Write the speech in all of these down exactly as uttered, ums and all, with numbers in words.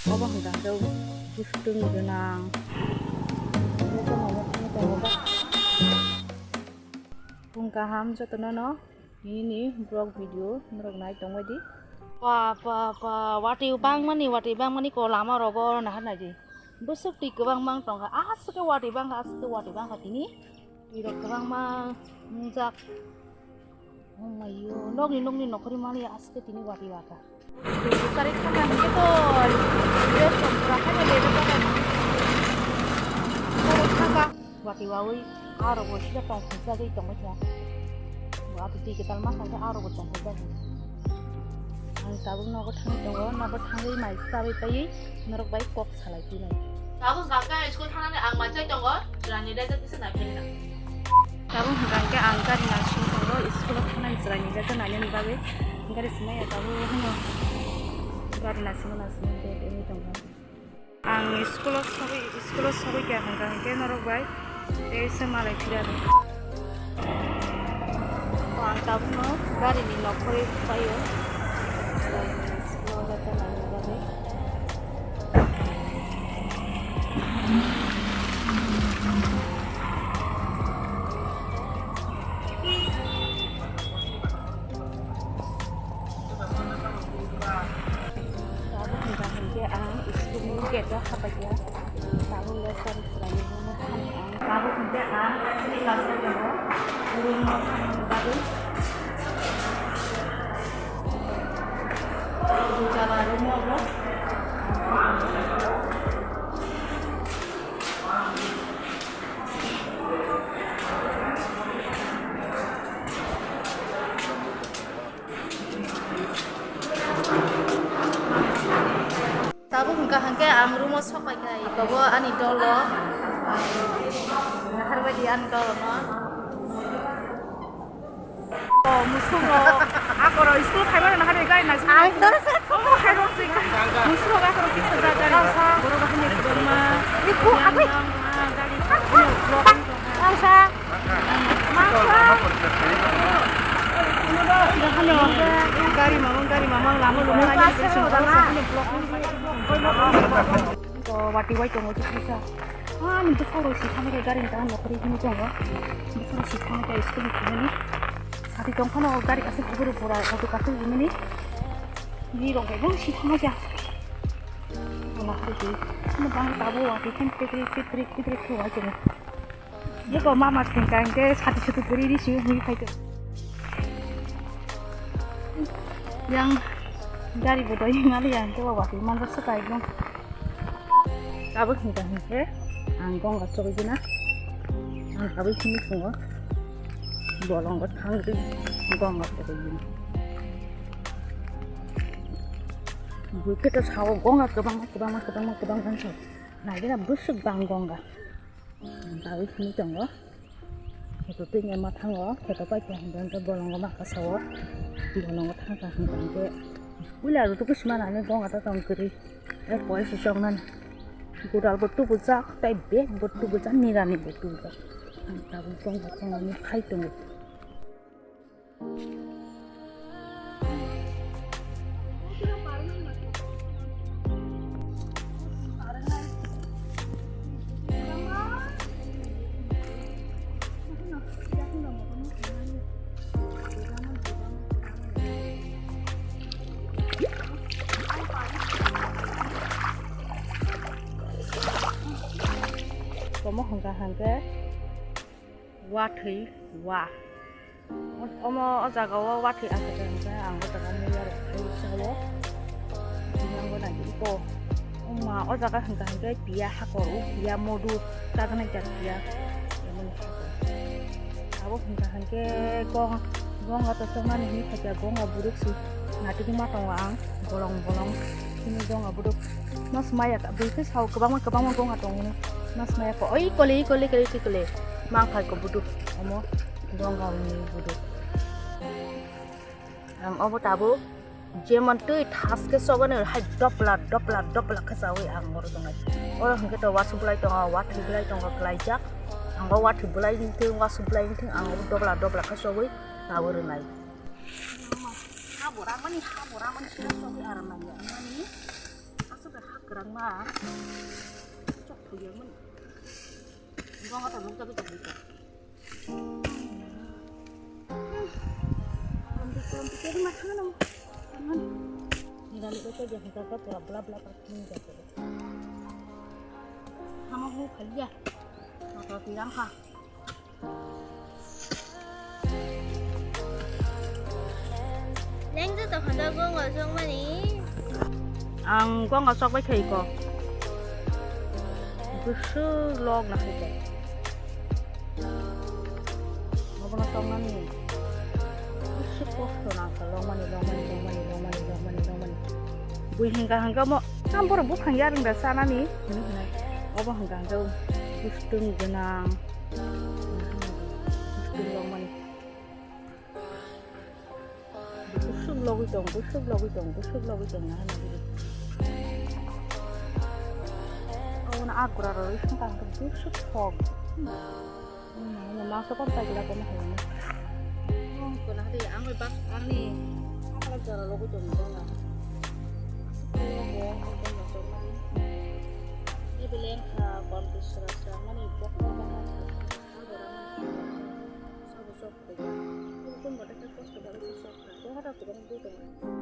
Obo hwnka hwnkhe bwswtwng gwnang. Jotono omo thangwi tongo ba. Phung kaham jotono no nini vlog video norok nai tongbai di. Pa, pa, pa, watwi bangmani, watwi bangmani ko lama rogo nahar nai di. Bwswk twi kwbang mang tongkha, aswk khe watwi bangkha, aswk khe watwi bangkha tini. Twi rok kwbangma wngjak. Oh my yo, nokni, nokni nokhorwi mani aswk khe tini watwi bangkha. Sari khaka hingke to, yo sompra khaka lebe khaka. Khoro khaka. Wati wawi, aro bo sida tong khunsa dei tong kha. Wati di ketal ma khaka aro bo tong khunsa dei. Ang tabuk nogo thangwi tongo, nogo thangwi mai sabai paiwi norok bai kok salai pinai. Tabuk hwnkha school thangnani ang mai chai tongo, chwraini rejak kisa nai phaina. Tabuk hwnkha hwnkhe ang gari naising tongo, school o thangnani chwraini rejak nainani bagwi. Gari swmaiya tabuk hwnwi gari naisingma naisingma bag wngwi tongkha. Ang school o sogwi, school o sogwi kha hwnkha hwnkhe norok bai tei se malai phira rw. O ang tabukno gari ni nokhorwi phaio. School o rwchapna bagwi. Tabuk hwnka hwnkhe ang school ni gate o habaikha. Tabuk lecture khlainani thani ang. Tabuk hwnkhe ang sri class o tongo. Room o thangmani bagwi. Dui tala room o bo. Tabuk hwnkha hwnkhe ang room o sok paikha, ikogo ani dolo. Naharbaidi ani dolo no. O musuk rok akoro school khaimani naharwi gari naising. Ang dolo sa. Omo khairok sing. Musuk rok akoro kisa jaga. Borok bahai ni kwbangma. Iku yang, abi. Yang, ah, gari. Ang sa. Gari mamang, gari mamang, lama lama. Wati wai tongo, kisa. Ah, ni bwsarok si thangwi gari ni tang nokori hini tongo. Bwsarok si thangwi school ni thangwi. Sati tong phano gari kaisa kubur bura, auto kaisa himani. Ni rok bai si thangwi. Wala hai di. Ano bang tabo wati khen pitri, pitri, pitri khe wai tongo. Yeko mama thengka hingke sati sutu puri ri si hui phai to. Yang gari bo doi mali yang ke baba ti manjak saka ekdom. Tabuk hingka hingke ang gong ga chogoi jina. Ang tabuk sini sungo. Bolong go thang ri gong ga chogoi jina. Bui khe to sao gong ga kwbangma, kwbangma, kwbangma, kwbang bang sao. Nai gana bwswk bang gong ga. Ang tabuk sini tongo. Kheto twi ni mwthango, kheto pai khe hwnba hwnkhe bolongo ma kasa o, bolongo thang kha hwnba hwnkhe puila rutuk sima nani gong ata tong kwrwi. Tei poisa choknani godal bo tubujak, tei bag bo tubujak, nirani bo tubujak. Ang tabuk gong ata tongmani phai tongo. Omo hwnka hwnkhe wathwi wa. Omo o jaga o wathwi aswk hwnkhe ang o jaga muya rok phai sao. Tini ang bo nai iko. Oma o jaga hwnka hwnkhe piya hakor o piya modu chajagna jak piya. Emoni hakor. Abo hwnka hwnkhe gong gonga to choknani hwnwi khaikha gonga buruk si naitugma tongo ang bolong bolong. Tini gonga buruk mas maya bui khe sao kwbangma kwbangma gonga tongo. Mas maya ko oi kole kole kole kole. Mangkhai ko buduk omo dongga ni buduk. Ang obo tabuk jemon twi thas khe chobani hai dopla dopla dopla khe chawi ang oro tongnai. Oro hwnkhe to wasu bolai tongo, wathwi bolai tongo kwlaijak. Ang o wathwi bolai wngthung, wasu bolai wngthung, ang obo dopla dopla khe chawi abo rwnai. Ha bo ramani, ha bo ramani sira chawi aram nangya. Mani aswk ha Kwrwngma. Chok thuyangmani. Gongo to nukjagwi tongwi tong. Kolomti, kolomti, keri ma thangano. Thangano. Nirani ko khe jahaka ka pura bla bla ka thang jagwi. Hama hu khaliya. Motor tirang kha. Lengjo tongkha da gongo sokmani. Ang gongo sokbai thai ko. Bwswk lok na hai ko. Obono tongmani. Bwswk kosto nang kha longmani, longmani, longmani, longmani, longmani, longmani. Bui hingka hingka mo, tam borok buphang yarwng da chanani. Hwnwi hwnwi. Obo hingka hingka bwswtwng gwnang. Bwswtwng longmani. Bwswk logwi tong, bwswk logwi tong, bwswk logwi tong na hwnwi. Obono agra rw songkha hwnkhe bwswk thok. Hmm, mangsa kon paigla kono hwnwi. Kono hadi ang bai bak angni akla jora logwi tong dong na. Logo, logo, logo, mani. Ni beleng kha, kon tisra sa, mani bok bok bok.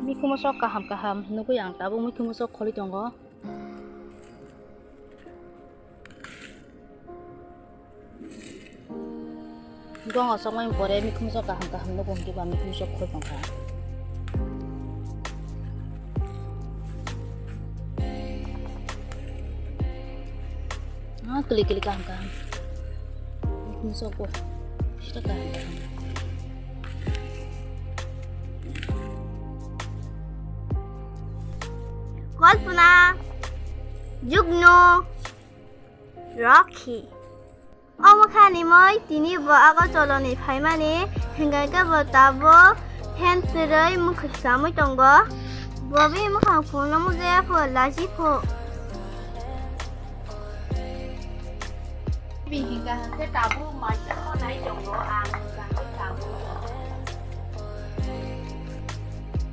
Mikhumo sok kaham kaham nugwi ang tabuk mikhumo sok kholi tongo. Gongo sokmani pore mikhumo sok kaham kaham nugo hwnkhe ba mikhumo sok kholi tongkha. Ah, klik klik kaham kaham. Ini sopo. Sita kaham kaham. Kalpana, Jugno, Rakhi. Omo khani moi tini bo Agartala ni phaimani, hingkha khe bo tabuk pant kwrwi mwkhwi samwi tongo. Bo bini mwkhang phunukna muchaya pho, lachi pho. Bini hingkha hwnkhe tabuk mai tongmo nai tongo, ang hingkha hwnkhe tabuk.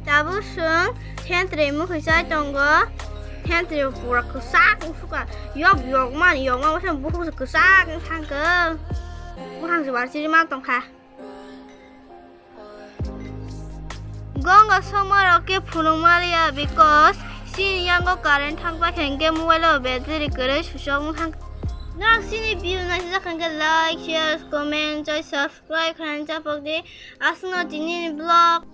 Tabuk chwng sentry mwkhwi chai tongo. Sentry pura kwchak wngsuka. Yok yok man yok man wngsa bukhuk se kwchak wngthang khe. Bukhang se bar chiri man tongkha. Gongo sokma rok khe phunuk maliya because chini yango current thang paikha hwnkhe mobile o battery kwrwi switch off wngthang. Norok chini video naisijak hwnkhe like, share, comment, tei subscribe khaina chapok di. Aswkno tini vlog.